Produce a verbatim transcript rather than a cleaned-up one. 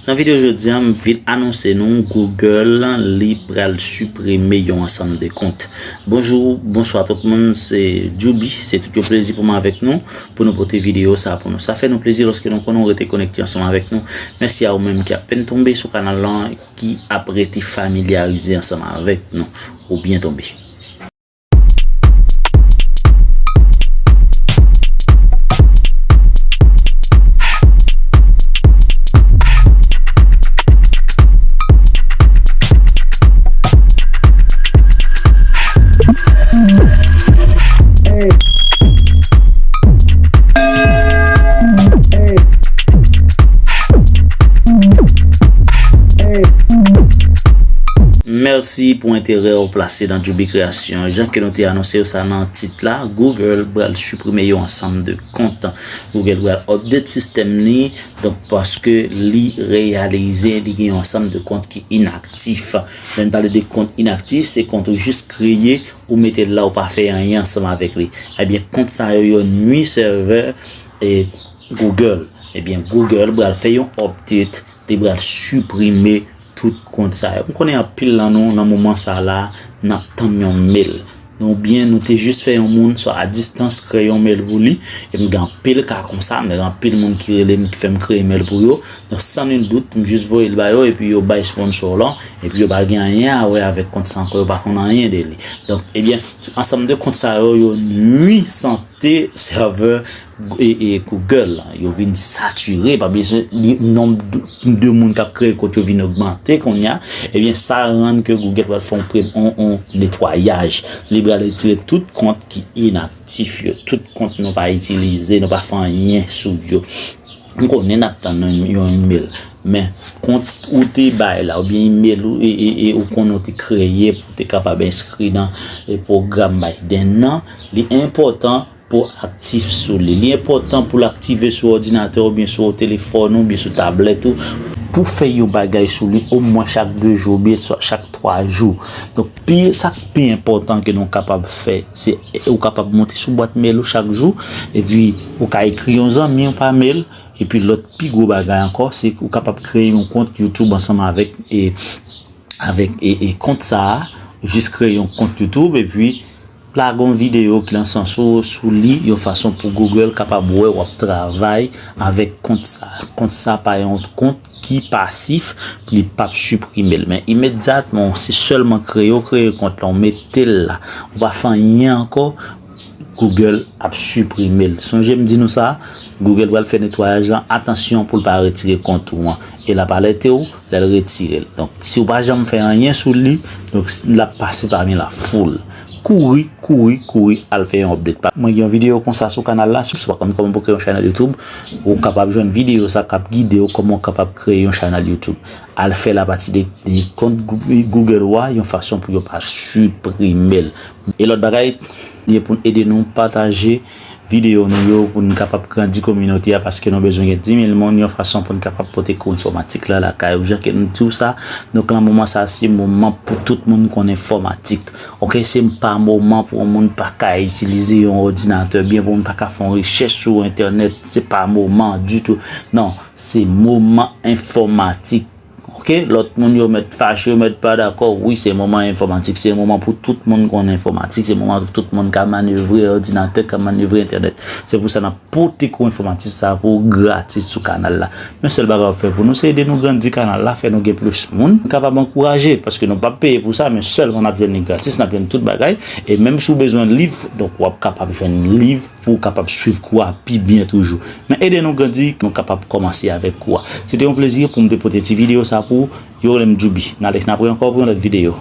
Nan videyo jodi a, m vin anonse nou Google li pral siprime yon ansanm de kont. Bonjou, bonswa tout moun, se Djouby, se tout yon plezi pou mwen avèk nou, pou nou pote videyo sa pou nou. Sa fè nou plezi lòske nou konnen w rete konekte ansanm avèk nou. Mèsi a ou menm ki apèn tonbe sou kanal lan, ki ap rete familyarize ansanm avèk nou. Ou byen tonbe. Mèsi pou enterè w plase nan Djouby Création. Jan ke nou te anonse w sa nan tit la, Google pral siprime yon ansanm de kont. Google pral update sistèm li, donk paske li reyalize li gen yon ansanm de kont ki inaktif. Lè n pale de kont inaktif, se kont ou jis kreye, ou mete l la, ou pa fè anyen ansanm avèk li. Ebyen, kont sa yo, yo nwi sèvè e Google. Ebyen, Google pral fè yon update, li pral siprime tout kont sa yo. M konnen anpil nan nou, nan moman sa la, n ap tann yon mail. Oubyen nou te jis fè yon moun, swa a distans, kreye yon mail pou li. E m gen anpil ka konsa, m gen anpil moun ki rele m, ki fè m kreye mail pou yo. Donk, san nil dout, m jis voye l ba yo, epi yo bay sponsor lan, epi yo pa gen anyen a wè avèk kont sa ankò, yo pa konn anyen de li. Donk, ebyen, ansanm de kont sa yo, yo nwi sante sèvè e, e Google lan. Yo vin satire, pa bliye se li, nonb de, de moun k ap kreye kont yo vin ogmante kounye a. Ebyen, sa rann ke Google pral fè yon pre-, yon, yon netwayaj. Li pral retire tout kont ki inaktif yo, tout kont nou pa itilize, nou pa fè anyen sou yo. M konnen n ap tann yon, yon email, men kont ou te bay la, oubyen email ou, e, e, e ou konnen ou te kreye pou te kapab enskri nan, e, pwogram Biden nan, li enpòtan pou aktif sou li. Li enpòtan pou l aktive sou òdinatè w oubyen sou telefòn ou oubyen sou tablèt ou pou fè yon bagay sou li omwen chak de jou oubyen swa chak twa jou. Donk, pi, sa k pi enpòtan ke nou kapab fè, se ou kapab monte sou bwat mail ou chak jou, epi ou ka ekri yon zanmi w pa mail, epi lòt pi gwo bagay ankò, se ou kapab kreye yon kont YouTube ansanm avèk, e, avèk, e, e kont sa a, jis kreye yon kont YouTube, epi lage yon videyo ki nan sans ou sou li, yon fason pou Google kapab wè w ap travay avèk kont sa. Kont sa pa yon kont ki pasif, li p ap siprime l. Men imedyatman, se sèlman kreye w kreye kont lan, w mete l la, ou pa fè anyen ankò, Google ap siprime l. Sonje m di nou sa, Google pral fè netwayaj lan, atansyon pou l pa retire kont ou an. E l ap alète w, lè l retire l. Donk, si w pa janm fè anyen sou li, donk, l ap pase pami la foul. Kouri, kouri, kouri, al fè yon update. Pa-, mwen gen yon videyo konsa sou kanal la, si w pa konn kòman pou kreye yon chanèl YouTube, ou kapab jwenn videyo sa k ap gide w kòman w kapab kreye yon chanèl YouTube. Al fè l apati de, de kont Gou-, Google ou a, yon fason pou yo pa siprime l. E lòt bagay, li pou n ede nou pataje videyo nou yo pou n kapab grandi kominote a, paske nou bezwen gen dis mil moun, yon fason pou n kapab pote kou enfòmatik la lakay ou. Jan ke m di w sa, donk, nan moman sa, se moman pou tout moun konn enfòmatik. Oke, se pa moman pou yon moun pa ka itilize yon òdinatè byen, pou yon moun pa ka fè yon rechèch sou entènèt, se pa moman ditou. Non, se moman enfòmatik. Oke, lòt moun yo mèt fache, yo mèt pa dakò. Wi, se moman enfòmatik, se moman pou tout moun konn enfòmatik, se moman pou tout moun ka manevre òdinatè, ka manevre entènèt. Se pou sa n ap pote kou enfòmatik sa pou gratis sou kanal la. Men sèl bagay w ap fè pou nou, se ede nou grandi kanal la, fè nou gen plis moun, nou kapab ankouraje, paske nou p ap peye pou sa, men sèlman n ap jwenn li gratis, n ap jwenn tout bagay. E menm si w bezwen liv, donk w ap kapab jwenn liv pou w kapab swiv kou a pi byen toujou. Men ede nou grandi, nou kapab kòmanse avèk kou a. Se te yon plezi pou m te pote ti videyo sa pou ou. Yo rele m Djouby. N ale, n ap wè ankò pou yon lòt videyo.